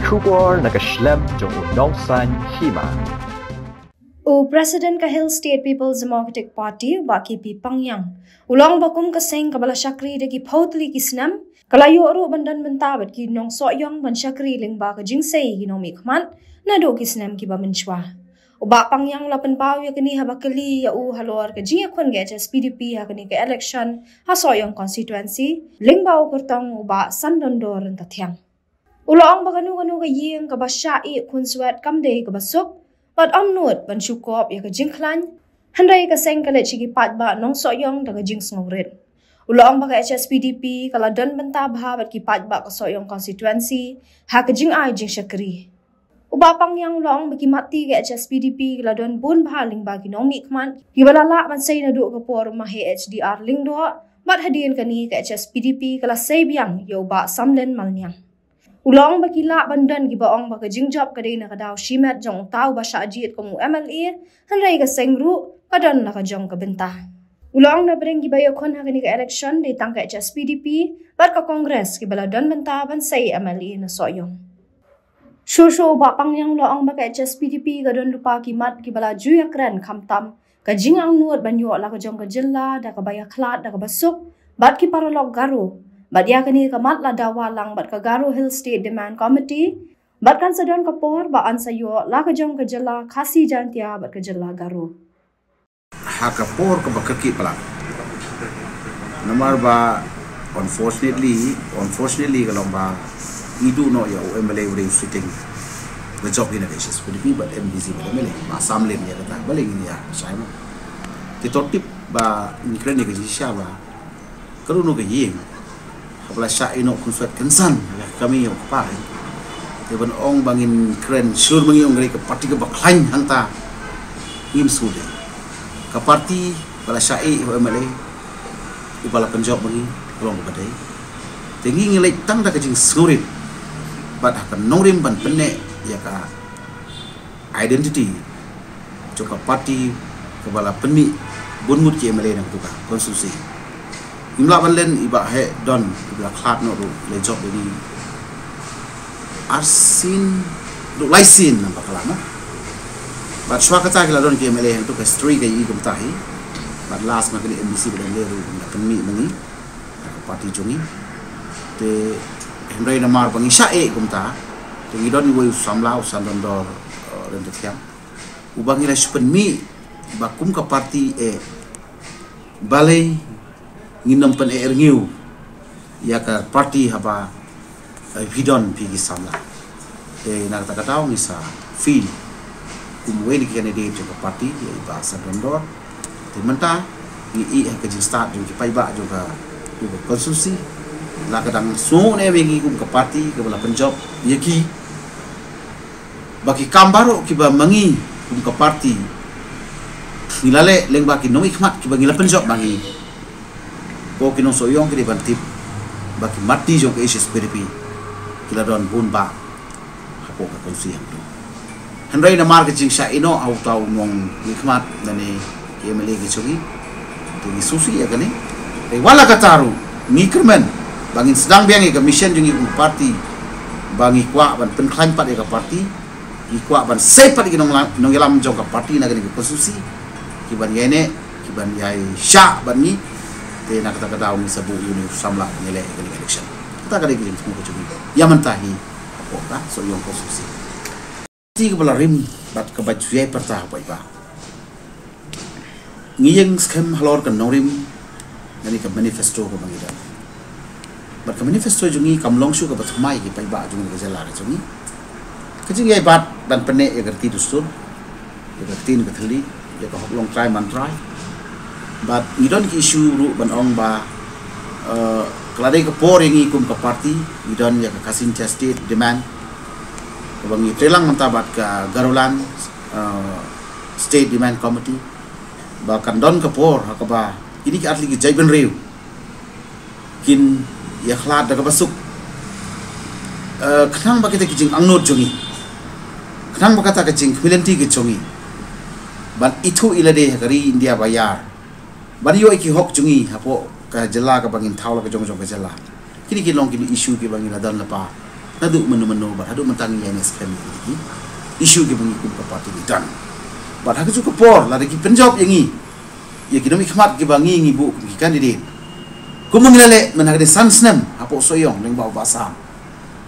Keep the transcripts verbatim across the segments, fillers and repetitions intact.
Khubor na ka shlem jong u nongsan hima. U President ka Hill State People's Democratic Party, u Bah K P Pangyang, u la ong ba kum ka seng kaba la shakri da ki phew tylli ki snem, ka la ïoh ruh ban don bynta bad ki nongsohïong ban shakri lyngba ka jingsei ki nongmihkhmat naduh ki snem kiba mynshuwa. U Bah Pangyang u la pynpaw ïa kane haba kylli ïa u halor ka jingïakhun ka H S P D P ha kane ka election ha Sohiong constituency, lyngba u kyrtong u Bah Sandondor Ryntathiang. U la ong ba kano kano ka ïing kaba shah ïeh khunswet kam dei kaba suk, bad ym nud ban shu kop ïa ka jingkhlaiñ, hynrei ka seng ka leit sha ki paidbah nongsohïong da ka jingsngewrit. U la ong ba ka H S P D P ka la don bynta bha bad ki paidbah ka Sohiong constituency ha ka jingai jingshakri. U Bah Pangyang u la ong ba ki mat ti ka H S P D P ki la don bun bha lyngba ki nongmihkhmat kiba la lah ban sei naduh ka por u Mahe H D R Lyngdoh, bad hadien kane ka H S P D P ka la sei biang ïa u Bah Samlin Malniang. U la ong ba ki lah ban don kiba ong ba ka jingjop ka dei na ka daw shimet jong uta uba shah jied kum u M L A, hynrei ka seng ruh ka don la ka jong ka bynta. U la ong na pdeng kiba ïakhun ha kane ka election dei tang ka H S P D P bad ka Congress kiba la don bynta ban sei M L A na Sohiong. Shuh shuh u Bah Pangyang u la ong ba ka H S P D P ka don lypa ki mat kiba la ju ïakren khamtam ka jingangnud ban ïoh la ka jong ka jylla da kaba ïakhlad da kaba suk bad ki paralok Garo. Bad ïa kane ka mat la dawa lang bad ka Garo Hill State Demand Committee, bad kan sa don ka por ba yn sa ïoh la ka jong ka jylla Khasi Jaintia bad ka jylla Garo. Ha ka por kaba kyrkieh palat. Namar ba, unfortunately, unfortunately ka long ba i duh noh ïa u M L A u dei u sitting. Ba jop hi na ka H S P D P bad M D C bad M L A. Ba Samlin ïa kata, balei ngin ïa shai mo. Te to tip ba ngin kren ïa ka jingshisha ba kano kano ka ïing haba la shah ïeh noh khunswet kynsan ha ka kmie u kpa, te ban ong ba ngin kren shlur ma ngi, ong ka dei ka party kaba khlaiñ hangta, ngim sngewdei. Ka party ba la shah ïeh ïa u M L A uba la pynjop ma ngi, ka long kaba dei. Te ngi ngi leit tang da ka jingsngewrit bad ha ka nongrim ban pynneh ïa ka identity jong ka party kaba la pynmih bun ngut ki M L A na katu ka constituency. Ngim lah ban len, i Bah Heh Don, i ba la khlad noh ruh, i la jop da i arsien ruh, lai sien nang ba ka la, mo. Bad shuwa kata ki la don ki M L A, hangtu ka history ka i kumta hi. Bad last ma kane M D C bad M L A ruh la pynmih ma ngi na ka party jong ngi. Te hynrei namar ba ngi shah ïeh kumta, te ngi don iwei u samla, u Sandondor, eh, Ryntathiang, uba ngi la shu pynmih ba kum ka party eh, balei ngin ym pyneh rngiew ïa ka party haba, eh, phi don phi ki samla. Te na kata ka daw ngi sa field kum uwei na ki candidate jong ka party, ïa i Bah Sandondor. Te mynta ngi ïeh ha ka jingstad jong ki paidbah jong ka, jong ka constituency. La ka dang sngew ne ïa ngi kum ka party kaba la pynjop ïa ki, ba ki kam baroh kiba ma ngi kum ka party ngi la leh lyngba ki nongmihkhmat kiba ngi la pynjop ma ngi. Ko ki nongsohïong ki dei ban tip ba ki mat ti jong ka H S P D P ki la don bun bah hapoh ka constituency hangtu. Hynrei namar ka jingshah ïeh noh ha uta u nongmihkhmat lane ki M L A ki jong ngi, te ngi sngewsih ïa kane. Te wat la katta ruh ngi kyrmen ba ngin sdang biang ïa ka mission jong ngi kum ka party, ba ngi kwah ban pynkhlaiñ pat ïa ka party, ngi kwah ban sei pat ïa ki nongla-, nongïalam jong ka party na kane ka constituency, ki ban ïaineh, ki ban ïaishah bad ngi. Te na kata ka daw ngi sa buh ïa une u samla ban ïaleh ïa kane ka election. Kata ka dei ka jingsngew ka jong ngi ïa mynta hi hapoh ka Sohiong constituency. Ti kaba la rim bad kaba ju ïai pyrta ha paidbah. Ngi ïeng skhem halor ka nongrim lane ka manifesto kaba ngi don. Bad ka manifesto jong ngi kam long shuh kaba thymmai ki paidbah jong ngi ka jylla ka jong ngi. Ka jingïai bat ban pynneh ïa ka riti dustur, ïa ka ktien ka thylliej, ïa ka hok longtrai mantrai. Bad ngi don ki issue ruh ban ong ba, eh, ka la dei ka por ïa ngi kum ka party, ngi don ïa ka Khasi Jaintia State Demand, kaba ngi trei lang mynta bad ka Garoland, eh, State Demand Committee, ba kan don ka por ha kaba kine ki artylli ki jaitbynriew kin ïakhlad da kaba suk. Eh, khnang ba kita ki jingangnud jong ngi, khnang ba kata ka jingkhmih lynti ka jong ngi ban ithuh ïa lade ha ka ri India ba ïar, ban ïoh ïa ki hok jong ngi hapoh ka jylla kaba ngin thaw la ka jong jong ka jylla. Kine ki long kine issue kiba ngi la don lypa Haduh mynno mynno bad haduh mynta ngi ïa ne skhem ïa ki issue kiba ngi kum ka party ngi don. Bad ha kajuh ka por lada ki pynjop ïa ngi, ïa ki nongmihkhmat kiba ngi ngi buh kum ki candidate, kumba ngi la leh mynta ka dei san snem hapoh Sohiong lyngba u Bah Sam.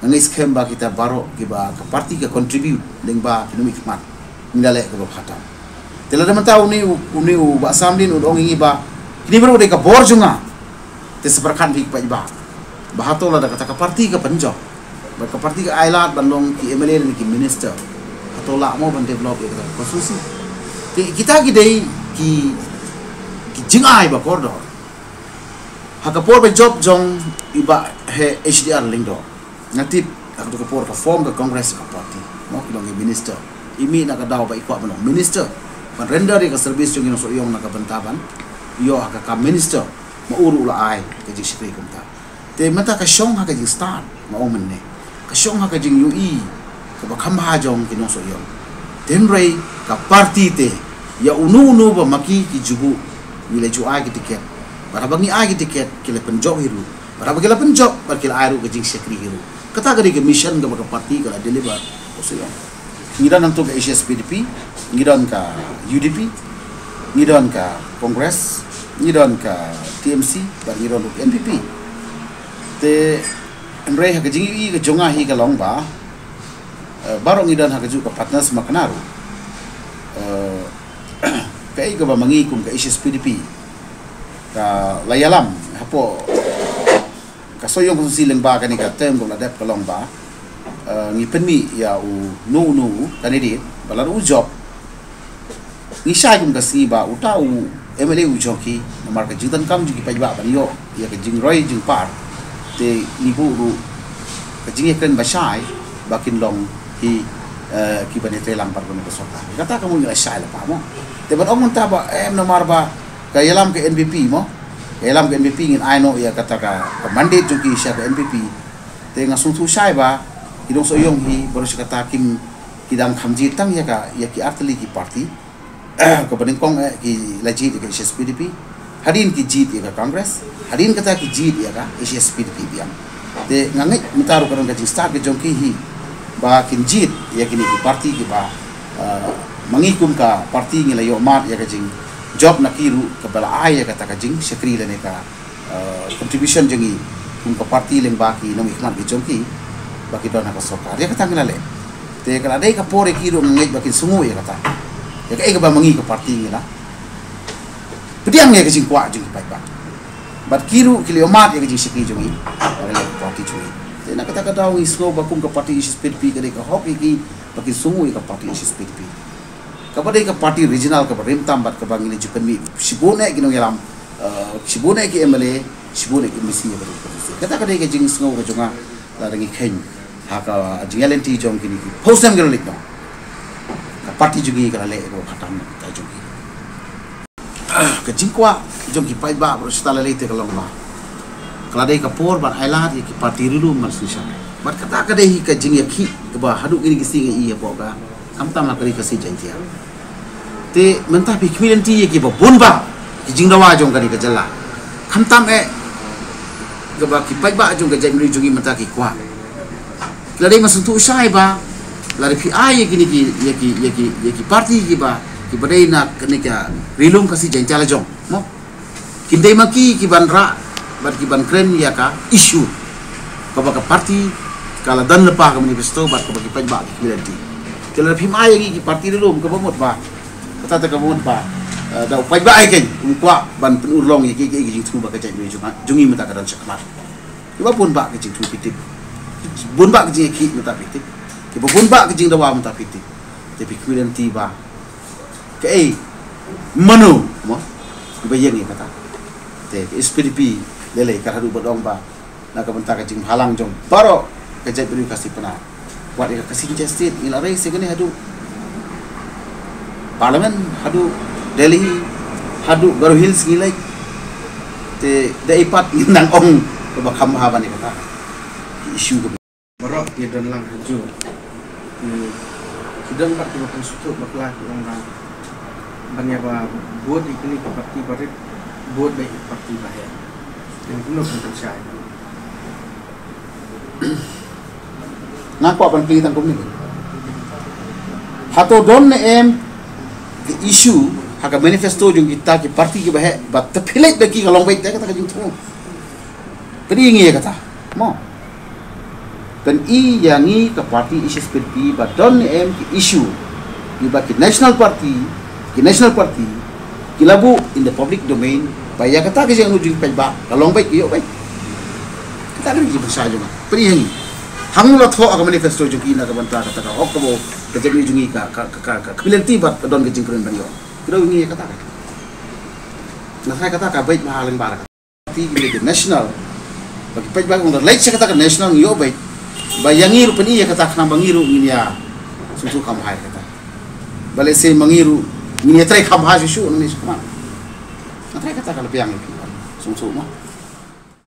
Nga ngeit skhem ba kita baroh kiba ka party ka contribute lyngba ki nongmihkhmat, ngi la leh kaba bha tam. Te lada mynta une u, une u Bah Sam Lin u ong ïa ngi ba kine baroh dei ka bor jong nga. Te sa pyrkhat phi ki paidbah ba hato lada kata ka party ka pynjop bad ka party ka ailad ban long ki M L A ne ki minister, hato lah mo ban develop ïa kata ka constituency? Te kita ki dei ki, ki jingai ba kordor. Ha ka por ba jop jong i Bah H D R Lyngdoh, nga tip ha kato ka por ka form ka Congress ka party, mo, ki long ki minister. I mih na ka daw ba i kwah ban long minister ban render ïa ka service jong i nongsohiong na ka bynta ban ïoh ha ka kam minister. Ma u ruh u la ai ka jingshakri kumta. Te mynta ka shong ha ka jingstad, nga ong mynne, ka shong ha ka jingïohi kaba kham bha jong ki nongsohiong. Te hynrei ka party te, ïa uno uno ba ma ki ki ju buh, ngi la ju ai ki tiket. Bad haba ngi ai ki tiket, ki la pynjop hi ruh. Bad haba ki la pynjop, bad ki la ai ruh ka jingshakri hi ruh. Kata ka dei ka mission kaba ka party ka la deliver. Ngi don hangto ka H S P D P, ngi don ka U D P, ngi don ka Congress, ngi don ka T M C, bad ngi don ruh ka N P P. Te hynrei ha ka jingïohi ka jong nga hi ka long ba, eh, baroh ngi don ha kajuh ka partners ma kane ruh. Eh, kaei kaba ma ngi kum ka H S P D P ka la ïalam hapoh ka Sohiong constituency lyngba kane ka term kaba la dep ka long ba, eh, ngi pynmih ïa uno uno u candidate ba lada u jop, ngi shai kum ka sngi ba uta u M L A u jong ki, namar ka jingdonkam jong ki paidbah ban ïoh ïa ka jingroi jingpar. Te ngi buh ruh ka jingïakren ba shai ba kin long ki, eh, kiban ïatreilang pat bad ka sorkar. Kata ka mut ngi la shai lypa mo. Te ban ong mynta ba em namar ba ka ïalam ka N P P mo, ka ïalam ka N P P ngin ai noh ïa kata ka, ka mandate jong ki sha ka N P P. Te nga sngewthuh shai ba ki nongsohiong hi baroh shi katta kim, ki dang kham jied tang ïa ka, ïa ki artylli ki party. Kaba nyngkong, eh, ki la jied ïa ka H S P D P, hadien ki jied ïa ka Congress, hadien kata ki jied ïa ka H S P D P biang. Te nga ngeit mynta ruh ka don ka jingstad ka jong ki hi ba kin jied ïa kine ki party kiba, eh, ma ngi kum ka party ngi la ïoh mad ïa ka jingjop na ki ruh kaba la ai ïa kata ka jingshakri lane ka, eh, contribution jong ngi kum ka party lyngba ki nongmihkhmat ki jong ki ba ki don ha ka sorkar. Ïa kata ngi la leh. Te ka la dei ka por ïa ki ruh nga ngeit ba kin sngew ïa kata. Ïa kaei kaba ma ngi ka party ngi la pdiang ïa ka jingkwah jong ki paidbah. Bad ki ruh ki la ïoh mad ïa ka jingshakri jong ngi. Ba ka leh ka party jong ngi. Te na kata ka daw ngi sngew ba kum ka party H S P D P ka dei ka hok ïa ki ba kin sngew ïa ka party H S P D P. Kaba dei ka party regional kaba rim tam bad kaba ngi la ju pynmih shibun eh ki nongïalam, eh, shibun eh ki M L A, shibun eh ki M C ïa ka dei ka party. Kata ka dei ka jingsngew ka jong nga lada ngi kheiñ ha ka jingïaid lynti jong kine ki phew snem ki la leit noh. Ka party jong ngi ka la leh kaba bha tam ka jong ngi. Ka jingkwah jong ki paidbah baroh shi katta la lei te ka long ba ka la dei ka por ban ailad ïa ki party ri lum ban synshar. Bad kata ka dei hi ka jingïakhih kaba haduh kine ki sngi ngi ïa pok ka, khamtam ha ka Ri Khasi Jaiñtia. Te mynta phi khmih lynti ïa kiba bun bah ki jingdawa jong kane ka jylla, khamtam eh kaba ki paidbah jong ka jaitbynriew jong ngi mynta ki kwah. Lada i ma sngewthuh shai ba lada phi ai ïa kine ki, ïa ki, ïa ki, ïa ki party kiba, kiba dei na kane ka Ri Lum Khasi Jaiñtia la jong, mo, kin dei ma ki kiban rah bad kiban kren ïa ka issue kaba ka party ka la don lypa ha ka manifesto bad kaba ki paidbah ki khmih lynti. Te lada phim ai ïa ngi ki party ri lum kaba mut ba, kata te kaba mut ba, eh, da u paidbah ai keiñ um kwah ban pynurlong ïa ki, ki, ki jingthmu ba ka jaitbynriew jong ngi mynta ka don shakhmat. Kiba bun bah ki jingthmu phi tip, bun bah ki jingïakhih mynta phi tip, kiba bun bah ki jingdawa mynta phi tip. Te phi khmih lynti ba kaei, mano, mo, kiba ïeng ïa kata. Te ka H S P D P lei lei ka haduh ba dang ba na ka bynta ka jingbhalang jong baroh ka jaitbynriew Khasi Pnar. Wat ïa ka Khasi Jaiñtia State ngi la rei sha kane haduh Parliament, haduh Delhi, haduh Garo Hills ngi leit. Te dei pat ngin nang ong kaba kham bha ban ïa kata. Ki issue kaba baroh ki don lang ha ju. Ki, ki don pat kiba pynsngewthuh bakla ki ong ba ban ïa ba vote ïa kine ki party barit, vote beit ïa ki party baheh. Kine kumno pynshai. Nga kwah ban plie tang kumne. Hato don ne em ki issue ha ka manifesto jong kita ki party kiba heh ba te phi leit bad ki ka long beit, te kata ka jingthmu. Pyn-i ïa ngi ïa kata. Mo. Pyn-i ïa ngi ka party Asia Splitty ba don ne em ki issue kiba ki national party, ki national party ki la buh in the public domain, ba ïa kata ka jingangnud jong ki paidbah ka long beit, ka ïoh beit. Kata ka dei ka jingpynshai jong nga. Pyn-i ïa ngi. Hangne la thoh ha ka manifesto jong ki na ka bynta kata ka hok kaba ka jaitbynriew jong ngi ka, ka, ka, ka, ka ability bad ka don ka jingkren ban ïoh. Kdew ïa ngi ïa kata ka. Nga tharai kata ka beit bha lyngba ka party, ki leh national. Ba ki paidbah ki ong leit sha kata ka national ngi ïoh beit. Ba ïa ngi ruh pyn-i ïa kata khnang ba ngi ruh ngin ïa sngewthuh kham bha ïa kata. Ba lehse ma ngi ruh ngin ïa trei kham bha shuh shuh nangne shakhmat. Nga tharai kata ka la biang ïa phi ban sngewthuh, mo.